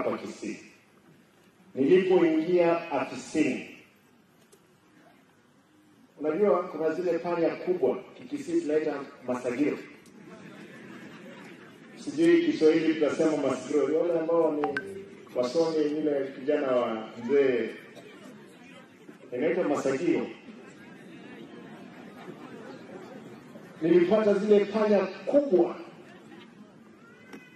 hapa Kisii. Nilipoingia afisini, unajua kuna zile panya kubwa, Kikisii tunaita masagiro, sijui Kiswahili tunasema masagiro. Wale ambao ni wasomi, yule kijana wa mzee, inaitwa masagiro. Nilipata zile panya kubwa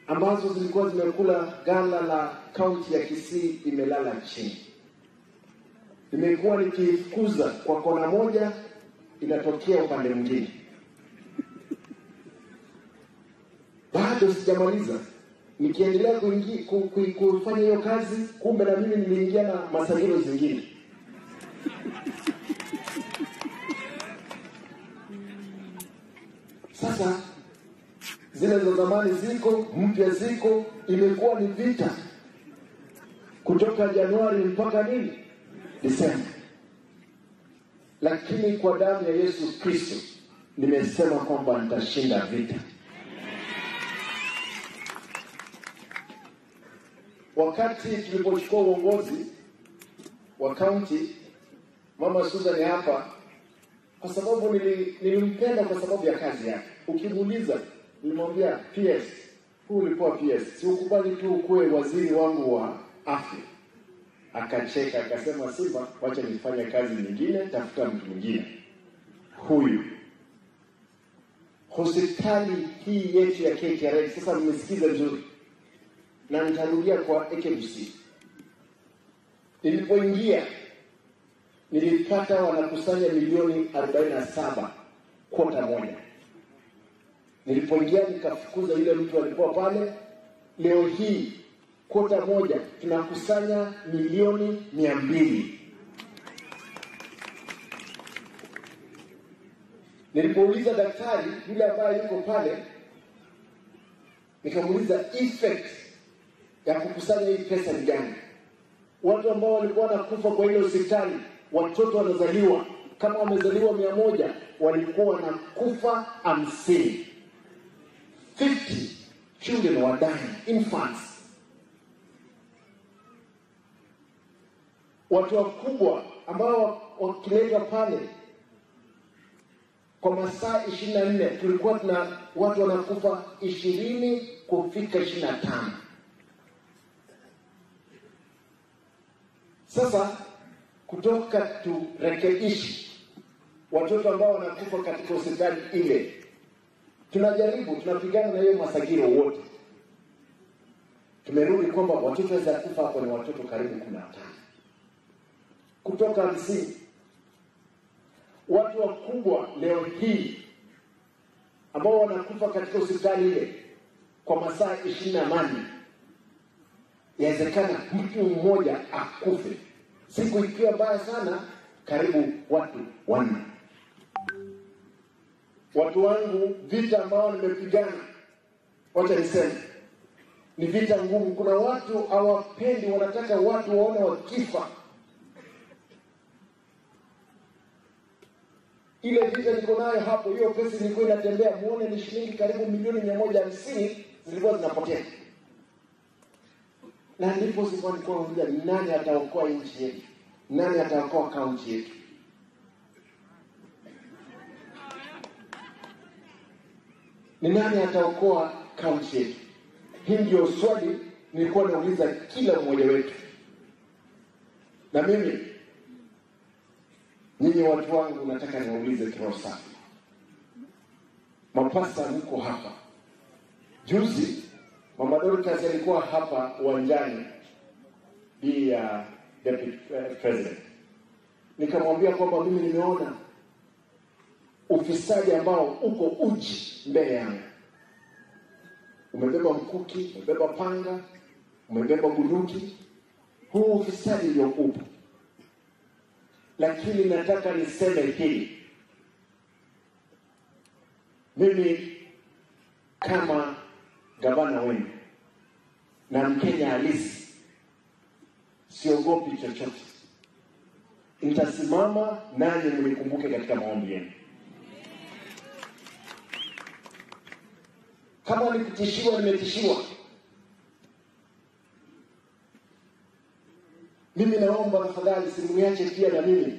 ambazo zilikuwa zimekula gala la kaunti ya Kisii, imelala chini. Nimekuwa nikifukuza kwa kona moja, inatokea upande mwingine. Bado sijamaliza, nikiendelea kufanya hiyo kazi, kumbe na mimi niliingia na masagiro zingine. Sasa zile za zamani ziko, mpya ziko, imekuwa ni vita kutoka Januari mpaka nini? Desemba. Lakini kwa damu ya Yesu Kristo nimesema kwamba nitashinda vita. Wakati tulipochukua uongozi wa kaunti, Mama Susan hapa, kwa sababu nilimpenda kwa sababu ya kazi yake. Ukimuuliza, nilimwambia PS, huu ulikuwa PS, si ukubali tu ukuwe waziri wangu wa afya. Akacheka akasema, Simba, wacha nifanye kazi nyingine, tafuta mtu mwingine. Huyu hospitali hii yetu ya KKRH, sasa mmesikiza vizuri, na nitarudia kwa AKBC. Nilipoingia nilipata wanakusanya milioni 47 kwota moja. Nilipoingia nikafukuza yule mtu alikuwa pale. Leo hii kwota moja tunakusanya milioni 200. Nilipouliza daktari yule ambaye yuko pale, nikamuuliza effect ya kukusanya hii pesa ni gani? Watu ambao walikuwa wanakufa kwa ile hospitali, watoto wanazaliwa, kama wamezaliwa 100, walikuwa wanakufa 50. 50 children were dying, infants. Watu wakubwa ambao wakiletwa pale kwa masaa 24, tulikuwa tuna watu wanakufa 20 kufika 25. Sasa kutoka turekebishe watoto ambao wanakufa katika hospitali ile, tunajaribu, tunapigana na hiyo masagiro wote. Tumerudi kwamba watoto waweza kufa hapo ni watoto karibu 15 kutoka 50. Watu wakubwa leo hii ambao wanakufa katika hospitali ile kwa masaa 28, yawezekana mtu mmoja akufe. Siku ikiwa mbaya sana, karibu watu 4. Watu wangu, vita ambao nimepigana, wacha niseme, ni vita ngumu. Kuna watu hawapendi, wanataka watu waone wakifa. Ile vita niko nayo hapo, hiyo pesa ilikuwa inatembea, muone ni shilingi karibu milioni 150 zilikuwa zinapotea. Na ndipo sikuwa nilikuwa nauliza, nani ataokoa nchi yetu? Nani ataokoa kaunti yetu? Ni nani ataokoa kaunti yetu? Hii ndio swali nilikuwa nauliza kila mmoja wetu. Na mimi, nyinyi watu wangu, nataka niwaulize kiroho safi. Mapasta mko hapa. Juzi Mama Dorcas alikuwa hapa uwanjani, bi ya Deputy President. Nikamwambia kwamba mimi nimeona ufisadi ambao uko uji mbele yangu. Umebeba mkuki, umebeba panga, umebeba bunduki. Huu ufisadi ndio upo. Lakini nataka niseme hili. Mimi kama gavana wenu na Mkenya halisi, siogopi chochote. Nitasimama nanyi mnikumbuke katika maombi yenu. Kama nikitishiwa, nimetishiwa. Mimi naomba tafadhali, simniache pia na mimi.